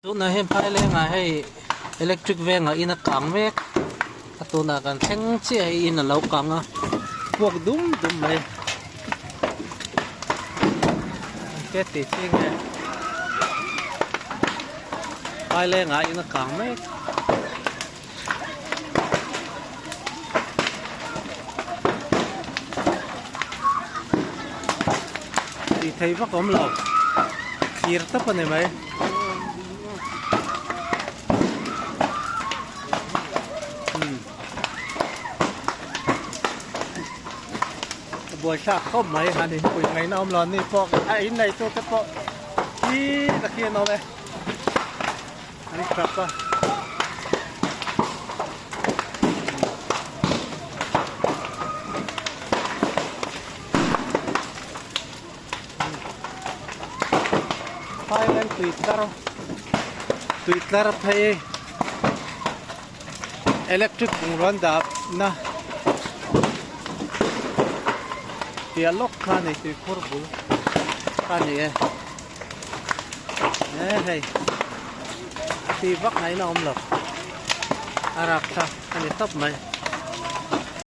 Tunah hian phailengah hei electric vengah in a kang mek a tunah kan thleng chiah hi in a lo kang a puak dum dum mai engtia tih chi nge phailengah in a kang mek. Tih thei vak awm lo thlir tawp a ni mai. Buaithlak khawp mai han inpui ngaihna awm lo an ni pawh a innei tu te pawh khi takhi an awm e. An tap a. Thailand tui tlar tui tlar phei electric bungrua an dah na piah lawk kha a ni tuikhur bul kha a ni e. E hei ti vak ngaihna awm lo a rap tha a ni tawp mai.